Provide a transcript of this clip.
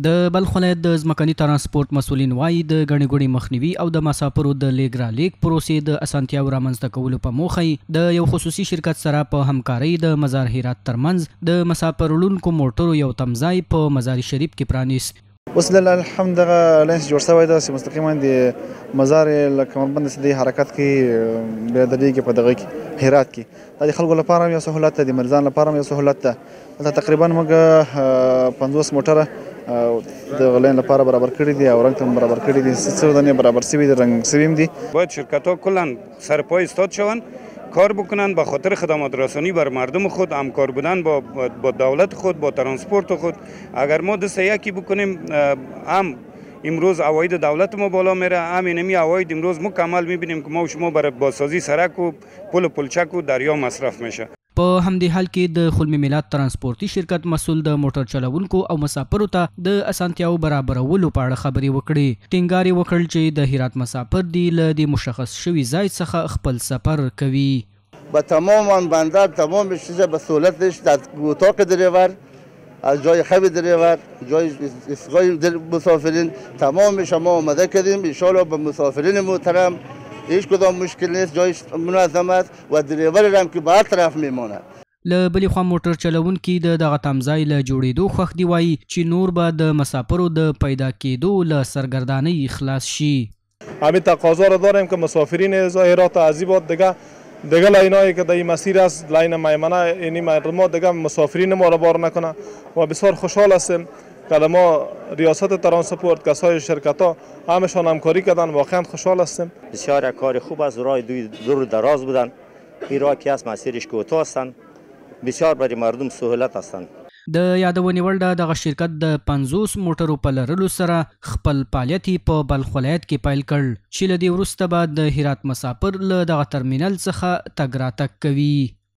د بلخ ولایت د ځمکني ترانسپورت مسؤلین وايي، د ګڼې ګوڼې مخنیوي او د مساپرو د لېږ رالېږد پروسې د اسانتیاوو رامنځته کولو په موخه یې د یو خصوصي شرکت سره په همکارۍ د مزار هرات ترمنځ د مساپر وړونکو موټرو یو تمځای په مزار شریف کې پرانیست. اوس لله الحمد دغه لاین چې جوړ شوی ده چې مستقیما د مزار له کمربند څخه دی حرکت کوي، بیا درېږي په دغه کې هرات کې. دا د خلکو لپاره هم یو سهولت ده، د مریضانو لپاره هم یو سهولت ده. دلته تقریبا موږ 50 موټره د لاین لپاره برابر کړي دي او رنګ ته هم برابر کړي دي، څو دانې برابر شوي دي، رنګ شوي هم دي. باید شرکت ها کلا سر پای استاد شوند، کار بکنن به خاطر خدمات رسانی بر مردم خود، همکار بودن با دولت خود، با ترانسپورت خود. اگر ما دست یکی بکنیم، هم امروز عواید دولت ما بالا میره، هم اینمی عواید امروز مکمل میبینیم که ما و شما برای بازسازی سرک و پل و پلچک و دریا مصرف میشه. په همدې حال کې د خلمي میلاد ترانسپورتي شرکت مسؤل د موټر چلوونکو او مساپرو ته د اسانتیاوو برابرولو په اړه خبرې وکړې. ټینګار یې وکړ چې د هرات مساپر دي له دې مشخص شوي ځای څخه خپل سفر کوي. به تمام آن بندر تمام چیز به سهولتش در اتاق دریور، از جای خواب دریور، جای ایستگاه مسافرین تمام شما آماده کردیم. ان شاءالله به مسافرین محترم هیچ کدام مشکل نیست، جایش منظم است و دریور هم که به هر طرف میماند. له بلې خوا موټر چلوونکي د دغه تمځای له جوړېدو خوښ دي، وایي چې نور به د مساپرو د پیدا کېدو له سرګردانۍ خلاص شي. همین تقاضا را داریم که مسافرین هرات از این بعد دیگه لاینایی که در این مسیر است، لاین میمنه، یعنی مردم دیگه مسافرین ما را بار نکنه و بسیار خوشحال هستیم که ما ریاست ترانسپورت کسای شرکت ها همشان همکاری کردن، واقعا خوشحال هستیم. بسیار کار خوب است، راه دور دراز بودن، این راه که است مسیرش کوتاه هستند، بسیار برای مردم سهولت هستند. د یادونې وړ ده دغه شرکت د 50 موټرو په لرلو سره خپل فعالیت یې په بلخ ولایت کې پیل کړ چې له دې وروسته به د هرات مساپر له دغه ترمینل څخه تګ راتګ کوي.